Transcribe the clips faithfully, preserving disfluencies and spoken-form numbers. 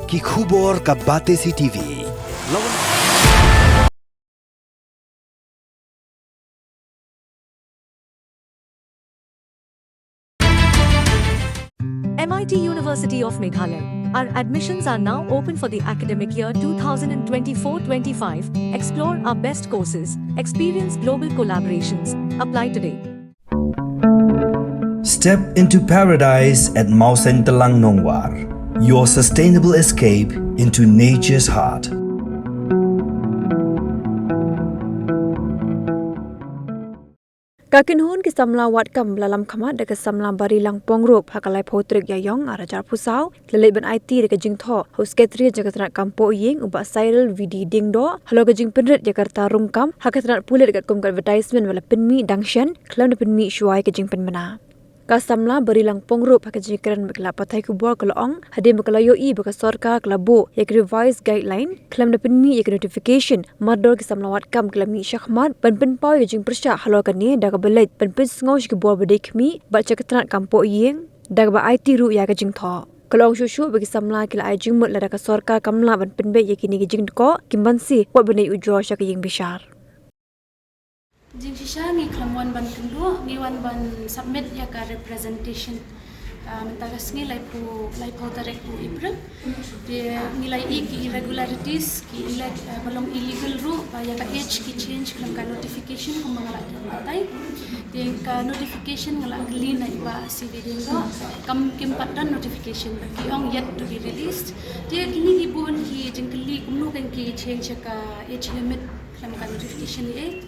Ki khubor ka Batesi T V. M I T University of Meghalaya. Our admissions are now open for the academic year two thousand twenty-four twenty-five. Explore our best courses, experience global collaborations. Apply today. Step into paradise at Mawsyntelang Nongwar, your sustainable escape into nature's heart. Ka kynhun ki samla wad kam ba la lam khmat da ka samla Barilang Pongrup ha ka laiphew tarik Ïaïong arhajar arphew saw, ki la leit ban aiti da ka jingthoh ha u Secretary jong ka tnat kam poh ïing u Bah Cyril V D Diengdoh halor ka jingpynrit ïa ka rta rung kam ha ka tnat pulit katkum ka advertisement ba la pynmih dang shen khlem da pynmih shuwa ïa ka jingpynbna. Ka samla Barilang Pongrup ha ka jingkren bad ki lad pathai khubor ka la ong hadien ba ka la ïohi ba ka sorkar ka la buh ïa ka revised guideline khlem da pynmih ïa ka notification, mardor ki samla wad kam ki la mih shakhmat ban pynpaw ïa ka jingpyrshah halor kane da kaba leit ban pynsngew sha ki bor ba dei khmih bad sha ka tnat kam poh ïing da kaba aiti ruh ïa ka jingthoh. Ka la ong shuh shuh ba ki samla ki la ai jingmut lada ka sorkar kam lah ban pynbeit ïa kine ki jingthoh kim banse wat ban ïa ujor sha ka ïing bishar. Jingshisha ngi khlem wan ban kynduh, ngi wan ban submit ïa ka representation. Ah, mynta ka sngi laiphew, laiphew tarik u April. Te ngi la ïohi ki irregularities, ki ille-, ah, ba long illegal ruh, ba ïa ka age ki change khlem ka notification kumba nga la batai. Te ka notification nga la kylli na i Bah C V Diengdoh, kam kim pat don notification, ki ong yet to be released. Te kine ki bun ki jingkylli kumno kan ki change ïa ka age limit khlem ka notification ïa.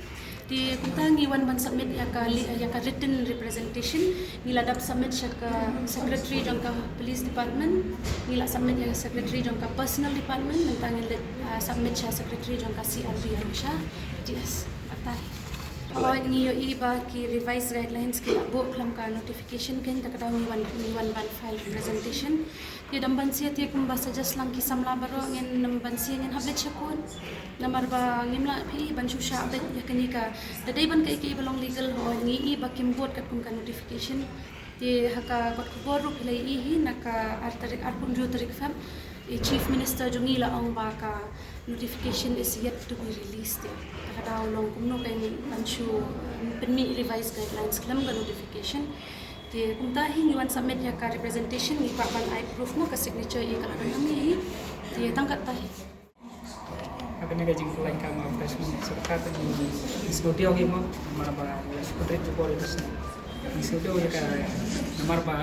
Te kumta ngi wan ban submit ïa ka li-, ïa ka written representation, ngi la dep submit sha ka secretary jong ka police department, ngi la submit ïa ka secretary jong ka personnel department, mynta ngi la, ah, submit sha secretary jong ka C R B ïa ka G S. Batai. Hooid, ngi ïohi ba ki revised guidelines ki la buh khlem ka notification, kane ka daw ngi wan, ngi wan ban file representation. Te dang ban sngewthuh kumba suggest lang ki samla baroh, ngin, dang ban sngewthuh ngin hap leit sha court. Namar ba ngim lah phi ban shu shah beit ïa kane ka. Da dei ban kaei kaei ba long legal, hooid ngi i ba kim bud katkum ka notification. Te ha ka kot khubor ruh phi la ïohi hi na ka ar tarik, arphew hynriew tarik Feb, i Chief Minister jong ngi la ong ba ka notification is yet to be released. Te ka daw long kumno kan ban shu, um, pynmih revised guidelines khlem ka notification. Te kumta hi ngi wan submit ïa ka representation, ngi kwah ban ai proof mo ka signature ïa ka la dang ngi hi. Te tang katta hi. Ha kane ka jingpynlong ka ma fresh mo sorkar te ngi sngewthuh hi mo, namar ba ngi la sngewthuh jubor ïa ka sngewthuh ïa ka, namar ba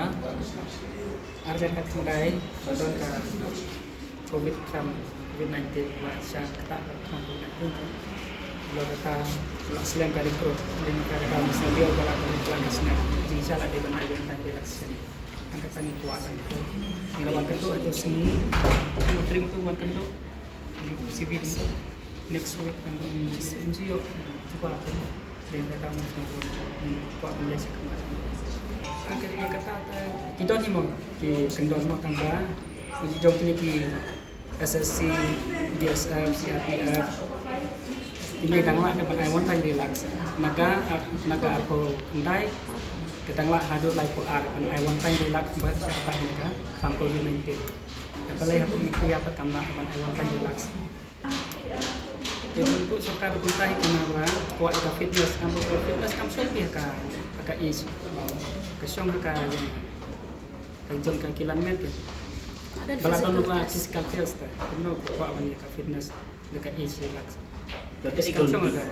arjan ka thymmai ba don ka Covid kam, Covid nineteen, ba sha kata ka kam Covid nineteen kam. Lo kata, lo slem ka recruit, dan ka kata mesti dia ba la ka recruit ka sngewthuh. Jadi sha la dei ban ai ban relaxation. Kan kata ni kuat kan tu. Ni lawan kan tu, tu sini. Tu trim tu wan kan tu. C B D. Next week kan tu. M C O. Cuba tu. Dan kata mesti kuat, kuat menjadi sekemat. Kan kata, kata, kita ni mau, ki kendor mau tambah. Uji jong kine ki S S C, B S F, C R P F. Kine dang lah ban ai one time relax. Na ka, na ka arphew khyndai, ka dang lah haduh laiphew ar ban ai one time relax bad ka, na ka, tang Covid nineteen. Ka balei hapoh ngi kyrpad kam lah ban ai one time relax. Te ngi ruh sorkar kumta hi kane ba kwah ïa ka fitness, kam ba fitness kam shong ïa ka, ka age. Ka shong ka, ka jong ka kilan met ka. Ba la don ba physical test ta. Kumno kwah ban ïa ka fitness da ka age relax. Ka age kam shong ka.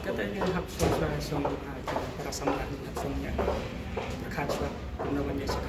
Kata ngi hap shong, shong, shong, ah, para samla hap shong ïa. Khat shwa kumno ban ïa shong.